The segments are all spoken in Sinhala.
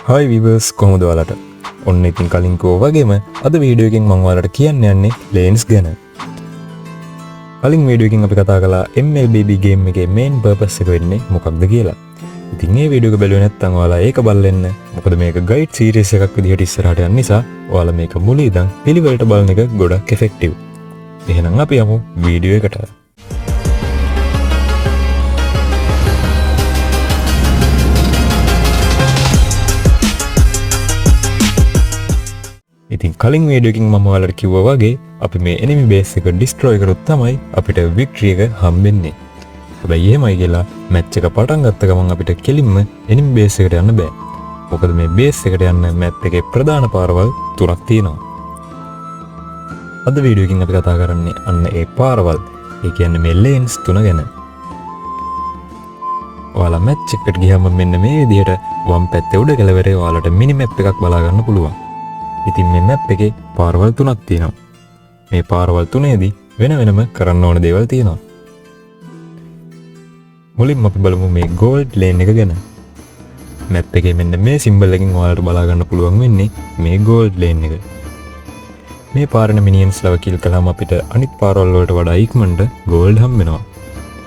හයි වීවර්ස්, කොහොමද ඔයාලට? ඔන්න ඉතින් කලින් කිව්වා වගේම අද වීඩියෝ එකෙන් මම ඔයාලට කියන්න යන්නේ ලේන්ස් ගැන. කලින් වීඩියෝ එකකින් අපි කතා කළා MLBB game එකේ මේන් පර්පස් එක වෙන්නේ මොකක්ද කියලා. ඉතින් මේ වීඩියෝ එක බැලුවේ නැත්නම් ඔයාලා ඒක බලන්න එන්න. මොකද මේක ගයිඩ් සීරීස් එකක් විදිහට ඉස්සරහට යන නිසා ඔයාලා මේක මුල ඉඳන් පිළිවෙලට බලන එක ගොඩක් එෆෙක්ටිව්. එහෙනම් අපි යමු වීඩියෝ එකට. ඉතින් කලින් වීඩියෝ එකකින් මම ඔයාලට කිව්වා වගේ අපි මේ එනිමි බේස් එක ඩිස්ට්‍රොයි කරොත් තමයි අපිට වික්ටරි එක හම්බෙන්නේ. හැබැයි එහෙමයි කියලා මැච් එක පටන් ගත්ත ගමන් අපිට කෙලින්ම එනිමි බේස් එකට යන්න බෑ. මොකද මේ බේස් එකට යන්න මැප් එකේ ප්‍රධාන පාරවල් තුනක් තියෙනවා. අද වීඩියෝ එකකින් අපි කතා කරන්නේ අන්න ඒ පාරවල්, ඒ කියන්නේ මේ ලේන්ස් තුන ගැන. ඔයාලා මැච් එකට ගියාම මෙන්න මේ විදිහට වම් පැත්තේ උඩ කෙළවරේ ඔයාලට මිනි මැප් එකක් බලා ගන්න පුළුවන්. ඉතින් මේ මැප් එකේ පාරවල් තුනක් තියෙනවා. මේ පාරවල් තුනේදී වෙන වෙනම කරන්න ඕන දේවල් තියෙනවා. මුලින්ම අපි බලමු මේ ගෝල්ඩ් ලේන් එක ගැන. මැප් එකේ මෙන්න මේ සිම්බල් එකෙන් ඔයාලට බලා ගන්න පුළුවන් වෙන්නේ මේ ගෝල්ඩ් ලේන් එක. මේ පාරෙන මිනියන්ස් ලව කිල් කළාම අපිට අනිත් පාරවල් වලට වඩා ඉක්මනට ගෝල්ඩ් හම්බ වෙනවා.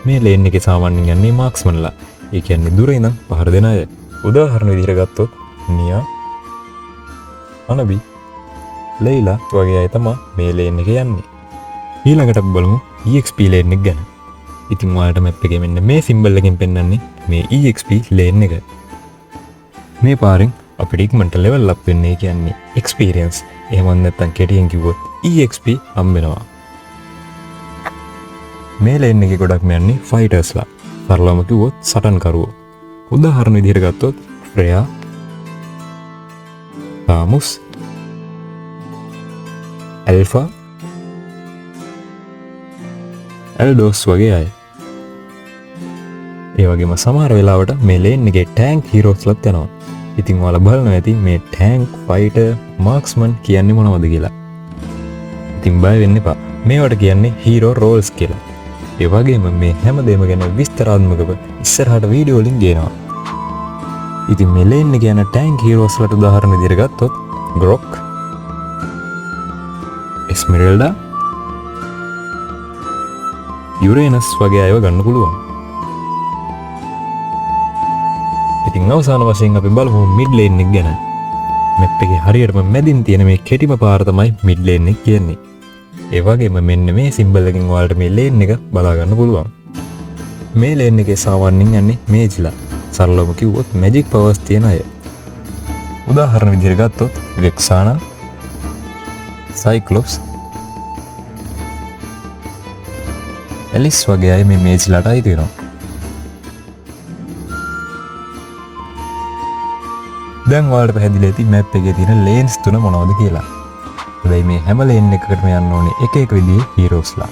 මේ ලේන් එකේ සාමාන්‍යයෙන් යන්නේ මාක්ස්මන්ලා. ඒ කියන්නේ දුර ඉඳන් පහර දෙන අය. උදාහරණ විදිහට ගත්තොත් නියා, අනබි, ලෙයිලා වගේ අය තමා මේ ලේන් එකේ යන්නේ. ඊළඟට අපි බලමු EXP lane එක ගැන. ඉතින් ඔයාලට මැප් එකේ මෙන්න මේ සිම්බල් එකෙන් පෙන්වන්නේ මේ EXP lane එක. මේ පාරෙන් අපිට ඉක්මනට ලෙවල් අප් වෙන්නේ, කියන්නේ එක්ස්පීරියන්ස්. එහෙම නැත්නම් කෙටියෙන් කිව්වොත් EXP හම්බ වෙනවා. මේ ලේන් එකේ ගොඩක්ම යන්නේ ෆයිටර්ස්ලා. සරලවම කිව්වොත් සටන්කරුවෝ. උදාහරණ විදිහට ගත්තොත් ෆ්‍රෙයා, තාමුස්, ඇල්ෆා, ඇල්ඩෝස් වගේ අය. ඒ වගේම සමහර වෙලාවට මේ ලේන් එකේ ටැංක් හීරෝස්ලත් යනවා. ඉතින් ඔයාලා බලනවා ඇති මේ ටැංක්, ෆයිටර්, මාක්ස්මන් කියන්නේ මොනවද කියලා. ඉතින් බය වෙන්න එපා. මේවට කියන්නේ හීරෝ රෝල්ස් කියලා. ඒ වගේම මේ හැමදේම ගැන විස්තරාත්මකව ඉස්සරහට වීඩියෝ වලින් ගේනවා. ඉතින් මේ ලේන් එකේ යන ටැංක් හීරෝස්ලට උදාහරණ විදිහට ගත්තොත් ග්‍රොක්, එස්මෙරල්ඩා, යුරේනස් වගේ අයව ගන්න පුළුවන්. ඉතින් අවසාන වශයෙන් අපි බලමු මිඩ් ලේන් එක ගැන. මැප් එකේ හරියටම මැදින් තියෙන මේ කෙටිම පාර තමයි මිඩ් ලේන් එක කියන්නේ. ඒ වගේම මෙන්න මේ සිම්බල් එකෙන් ඔයාලට මේ ලේන් එක බලා ගන්න පුළුවන්. මේ ලේන් එකේ සාමාන්‍යයෙන් යන්නේ මේජ්ලා. සරලවම කිව්වොත් මැජික් පවර්ස් තියෙන අය. උදාහරණ විදිහට ගත්තොත් වෙක්සානා, සයික්ලොප්ස්, ඇලිස් වගේ අය මේ මේජ්ලාට අයිති වෙනවා. දැන් ඔයාලට පැහැදිලි ඇති මැප් එකේ තියෙන ලේන්ස් තුන මොනවද කියලා. හැබැයි මේ හැම ලේන් එකකටම යන්න ඕනේ එක එක විදිහේ හීරෝස්ලා.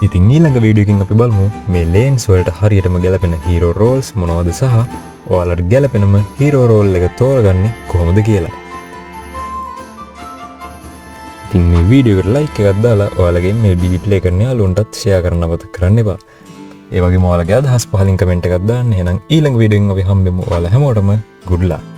ඉතින් ඊළඟ වීඩියෝ එකකින් අපි බලමු මේ ලේන්ස් වලට හරියටම ගැලපෙන හීරෝ රෝල්ස් මොනවද සහ ඔයාලට ගැලපෙනම හීරෝ රෝල් එක තෝරගන්නේ කොහොමද කියලා. ඉතින් මේ වීඩියෝ එකට ලයික් එකක් දාලා ඔයාලගේ MLBB play කරන යාළුවන්ටත් ෂෙයා කරන්න අමතක කරන්න එපා. ඒ වගේම ඔයාලගේ අදහස් පහලින් කමෙන්ට් එකක් දාන්න. එහෙනම් ඊළඟ වීඩියෝ එකෙන් අපි හම්බෙමු. ඔයාලා හැමෝටම good luck.